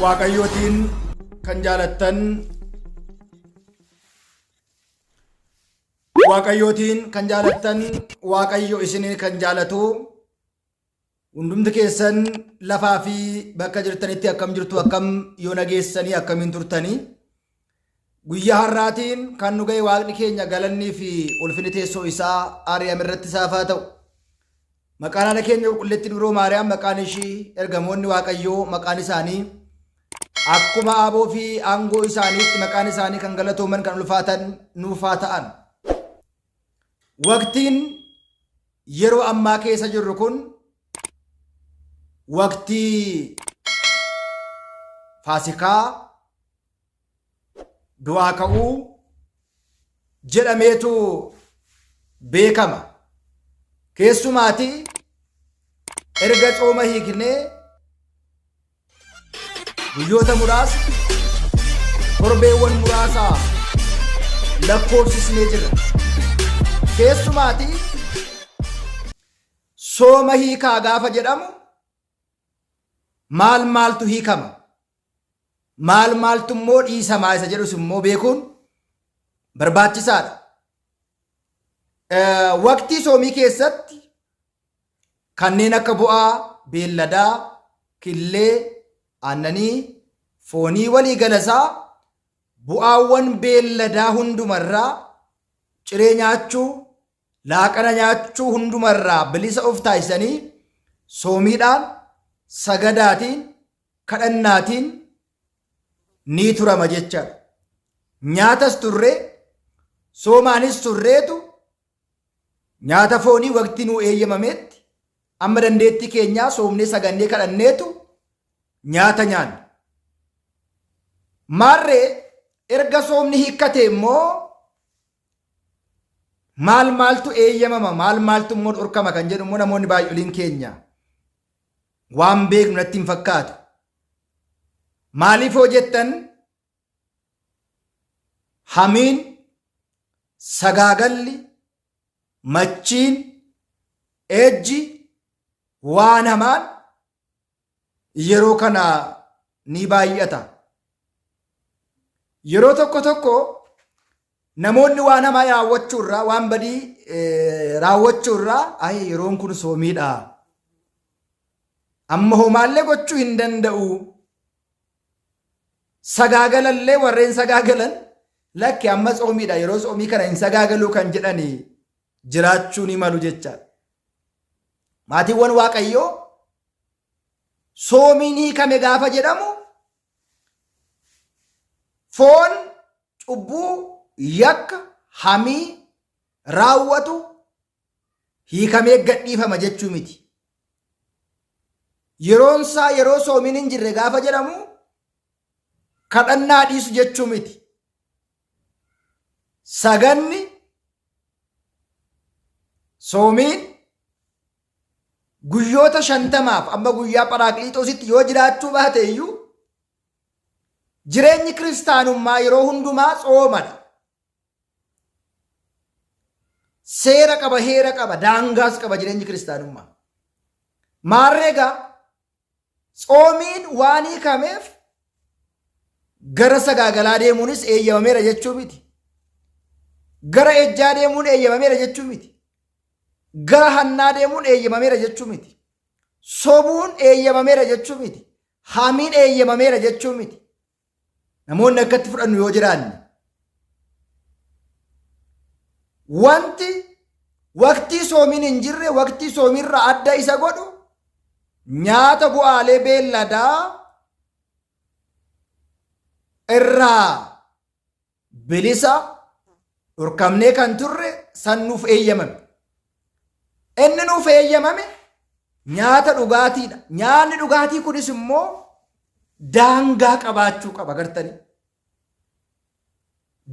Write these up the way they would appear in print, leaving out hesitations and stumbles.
Waaqayyootiin kan jaalattan Waaqayyootiin kan jaalattan Waaqayyo isinii kan jaalatu hundumti keessan lafaa fi bakka jirtanitti akkam jirtu akkam yoo nageessanii akkamiin turtanii guyyaa har'aatiin kan nu ga'e waaqni keenya galannii fi ulfinni teessoo isaa Aariyaam irratti isaaf haa ta'u. Maqaan haadha keenya qulqulleettii dubroo Maariyaam maqaan ishii ergamoonni Waaqayyoo maqaan isaanii akkuma aaboo fi aangoo isaaniitti maqaan isaanii kan galatooman kan ulfaatan nuuf haa ta'an. Waqtiin yeroo ammaa keessa jirru kun waqtii Faasikaa du'aa ka'uu jedhameetu beekama. Keessumaatii erga tsooma hiiknee guyyoota muraasa torbeewwan muraasa lakkoofsisnee jirra. Keessumaatii sooma hiikaa gaafa jedhamu maal maaltu hiikama? Maal maaltu immoo dhiisamaa isa jedhus immoo beekuun barbaachisaadha. Waqtii soomii keessatti kanneen akka bu'aa beelladaa, killee, aannanii, foonii walii galasaa bu'aawwan beelladaa hundumarraa ciree nyaachuu, laaqana nyaachuu hundumarraa bilisa of taasisanii soomiidhaan, sagadaatiin, kadhannaatiin ni turama jechaadha. Nyaatas turree, soomaanis turreetu nyaata foonii waqtii nuu eeyyamametti amma dandeettii keenyaa soomnee sagannee kadhanneetu nyaata nyaanna. Maarree erga soomni hiikkate immoo maal maaltu eeyyamama maal maaltu immoo dhorkama kan jedhu immoo namoonni baay'oliin keenya waan beeknu natti hin fakkaatu. Maaliif hoo jettan hamiin, sagaagalli, machiin, ejji, waan hamaan yeroo kana ni baay'ata. Yeroo tokko tokko namoonni waan hamaa raawwachuu irraa waan badii raawwachuu irraa ayi yeroon kun soomiidha. Amma homaallee gochuu hin danda'u. Sagaagalallee warreen sagaagalan lakki amma tsoomiidha yeroo tsoomii kana hin sagaagaluu kan jedhani jiraachuu ni malu jechaadha. Maatiiwwan Waaqayyoo soomiin hiikame gaafa jedhamu foon cubbuu yakka hamii raawwatu hiikamee gadhiifama jechuu miti. Yeroon isaa yeroo soomiin hin jirre gaafa jedhamu kadhannaa dhiisu jechuu miti. Saganni soomiin guyyoota 50f amma guyyaa Pharaaqliixoositti yoo jiraachuu baate iyyuu jireenyi kiristaanummaa yeroo hundumaa tsoomadha. Seera qaba, heera qaba, daangaas qaba jireenyi kiristaanummaa. Maarree egaa tsoomiin waan hiikameef gara sagaagalaa deemuunis eeyyamameera jechuu miti. Gara ejjaa deemuun eeyyamameera jechuu miti. Gara hannaa deemuun eeyyamameera jechuu miti. Sobuun eeyyamameera jechuu miti. Hamiin eeyyamameera jechuu miti. Namoonni akkatti fudhannu yoo jiraanne wanti waqtii soomiin hin jirre waqtii soomiirra adda isa godhu nyaata bu'aalee beelladaa irraa bilisa dhorkamnee kan turre san nuuf eeyyamame. Inni nuuf eeyyamame nyaata dhugaatiidha. Nyaanni dhugaatii kunis immoo daangaa qabaachuu qaba gartanii.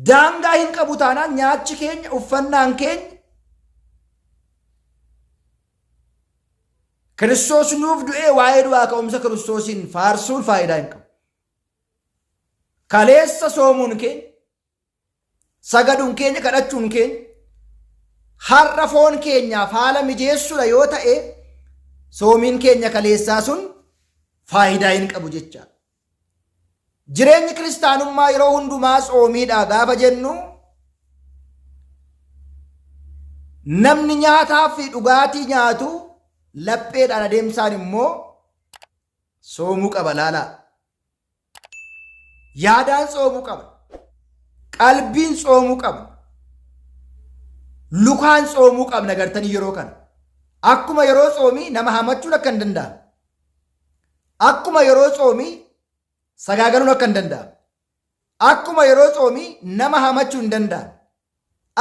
Daangaa hin qabu taanaan nyaachi keenya uffannaan keenya Kiristoos nuuf du'ee waa'ee du'aa ka'umsa Kiristoosiin faarsuun faayidaa hin qabu. Kaleessa soomuun keenya, sagaduun keenya, kadhachuun keenya har'a foon keenyaaf haala mijeessuudha yoo ta'e soomiin keenya kaleessaa sun faayidaa hin qabu jechaadha. Jireenyi kiristaanummaa yeroo hundumaa tsoomiidha gaafa jennu namni nyaataa fi dhugaatii nyaatu lapheedhaan adeemsaan immoo soomuu qaba laalaa. Yaadaan tsoomuu qaba. Qalbiin tsoomuu qaba. Lukaan tsoomuu qabna gartanii yeroo kana. Akkuma yeroo tsoomii nama hamachuun akka hin danda'amne. Akkuma yeroo tsoomii sagaagaluun akka hin danda'amne. Akkuma yeroo tsoomii nama hamachuu hin danda'amne.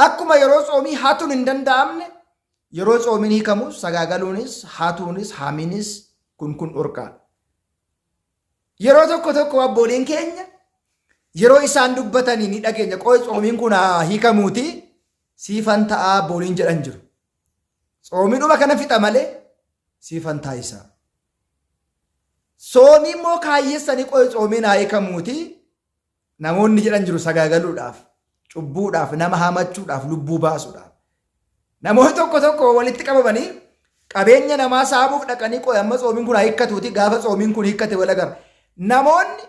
Akkuma yeroo tsoomii hatuun hin danda'amne yeroo tsoomiin hiikamus sagaagaluunis hatuunis hamiinis kun kun dhorkaadha. Yeroo tokko tokko abbooliin keenya yeroo isaan dubbatanii ni dhageenya. Qoy tsoomiin kun haa hiikamuuti siifan ta'aa abbooliin jedhan jiru. Tsoomiidhuma kana fixa malee siifan taasisaa. Soomii immoo kaayyessanii qoy tsoomiin haa hiikamuuti namoonni jedhan jiru sagaagaluudhaaf, cubbuudhaaf, nama hamachuudhaaf, lubbuu baasuudhaaf. Namoonni tokko tokko walitti qabamanii qabeenya namaa saamuuf dhaqanii qoy amma tsoomiin kun haa hiikkatuuti gaafa tsoomiin kun hiikkate wal agarra. Namoonni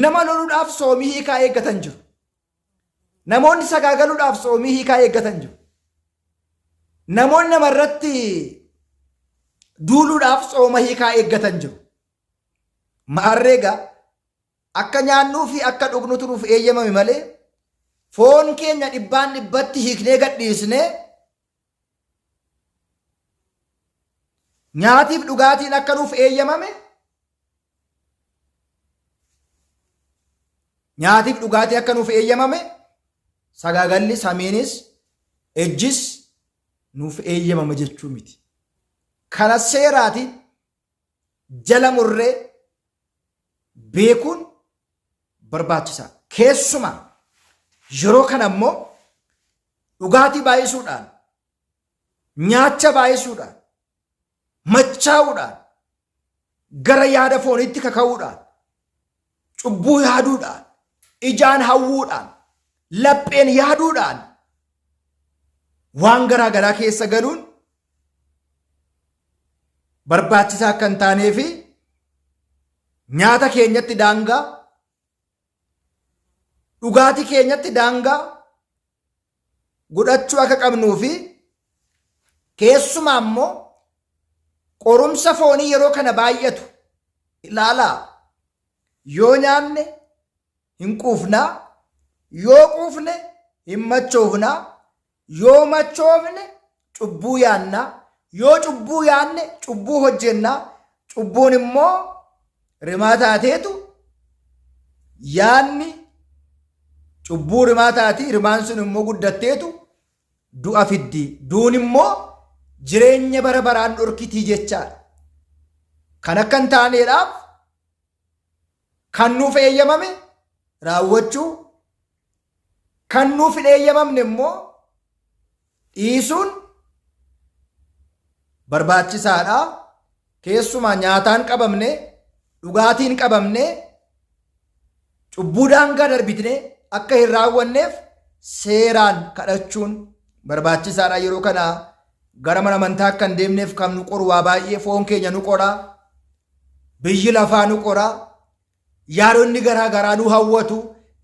nama loluudhaaf soomii hiikaa eeggatan jiru. Namoonni sagaagaluudhaaf soomii hiikaa eeggatan jiru. Namoonni namarratti duuluudhaaf tsooma hiikaa eeggatan jiru. Maarree egaa akka nyaannuu fi akka dhugnutu nuuf eeyyamame malee foon keenya dhibbaan dhibbatti hiiknee gadhiisnee nyaatiif dhugaatiin akka nuuf eeyyamame nyaatiif dhugaatii akka nuuf eeyyamame sagaagalli samiinis ejjis nuuf eeyyamama jechuu miti. Kana seeraatiin jala murree beekuun barbaachisaa. Keessumaa yeroo kana immoo dhugaatii baay'isuudhaan, nyaacha baay'isuudhaan, machaa'uudhaan, gara yaada fooniitti kaka'uudhaan, cubbuu yaaduudhaan, ijaan hawwuudhaan, lapheen yaaduudhaan waan garaa garaa keessa galuun barbaachisaa akka hin taanee fi nyaata keenyatti daangaa, dhugaatii keenyatti daangaa godhachuu akka qabnuu fi keessumaa immoo qorumsa foonii yeroo kana baay'atu ilaalaa yoo nyaanne hin quufnaa yoo quufne hin machoofnaa yoo machoofne cubbuu yaannaa yoo cubbuu yaanne cubbuu hojjennaa cubbuun immoo rimaa taateetu yaanni cubbuu rimaa taati rimaan sun immoo guddatteetu du'a fiddi duun immoo jireenya bara baraan dhorkitii jechaadha kan akka hin taaneedhaaf kan nuuf eeyyamame raawwachuu kan nuuf hin eeyyamamne immoo dhiisuun barbaachisaadha. Keessumaa nyaataan qabamne, dhugaatiin qabamne, cubbuu daangaa darbitne akka hin raawwanneef seeraan kadhachuun barbaachisaadha. Yeroo kana gara mana amantaa akka hin deemneef kan nu qoru waa baay'ee foon keenya nu qora, biyyi lafaa nu qora, yaadonni garaa garaa nu hawwatu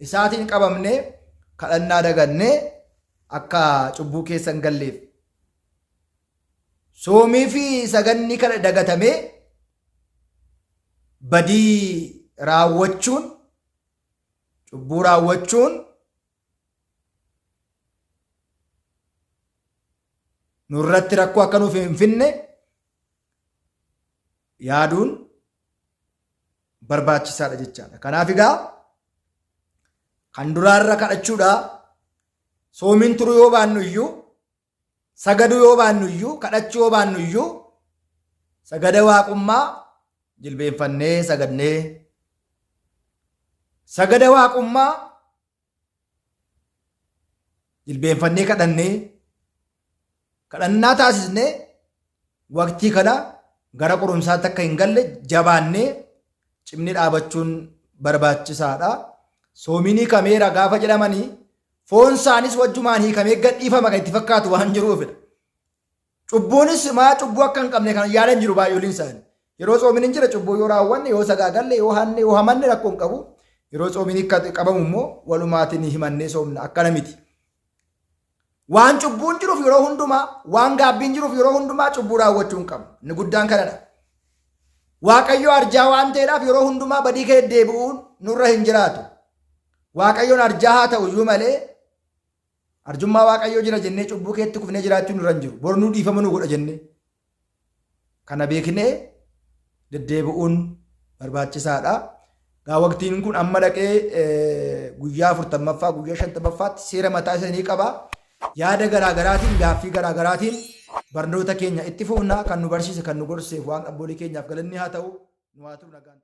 isaatiin qabamne kadhannaa dagannee akka cubbuu keessa hin galleef. Soomii fi saganni kana dagatamee badii raawwachuun cubbuu raawwachuun nurratti rakkoo akka nuuf hin finne yaaduun barbaachisaadha jechaadha. Kanaaf egaa kan duraarra kadhachuudha. Soomiin turuu yoo baannu iyyuu, sagaduu yoo baannu iyyuu, kadhachuu yoo baannu iyyuu, sagada waaqummaa jilbeenfannee sagadnee, sagada waaqummaa jilbeenfannee kadhannee, Kadhannaa taasisnee waqtii kana gara qorumsaatti akka hin galle jabaannee cimnee dhaabachuun barbaachisaadha. Soomiin hiikameera gaafa jedhamanii foon isaanis wajjumaan hiikamee gadhiifama kan itti fakkaatu waan jiruufidha. Cubbuunis maa cubbuu akka hin qabne kan yaadan jiru baay'ooliin isaanii. Yeroo tsoomiin hin jira cubbuu yoo raawwanne, yoo sagaagalle, yoo hanne, yoo hamanne rakkoo hin qabu. Yeroo tsoomiin qabamu immoo walumaatiin himannee soomna akkana miti. Waan cubbuun jiruuf yeroo hundumaa, waan gaabbiin jiruuf yeroo hundumaa cubbuu raawwachuu hin qabnu. Inni guddaan kanadha. Waaqayyo arjaa waan ta'eedhaaf yeroo hundumaa badii kee deebi'uun nurra hin jiraatu. Waaqayyoon arjaa haa ta'u iyyuu malee arjummaa Waaqayyoo jira jennee cubbuu keetti kufnee jiraachuun nurra hin jiru. Bor nuu dhiifama nu godha jennee. Kana beeknee deddeebi'uun barbaachisaadha. Gaa waqtiin kun amma dhaqee guyyaa afurtammaffaa guyyaa shantamaffaatti seera mataa isanii qaba. Yaada garaagaraatiin gaaffii garaagaraatiin barnoota keenya itti fufna kan nu barsiise kan nu gorseef waan abboolii keenyaaf galanni haa ta'u nu haa turu nagaan.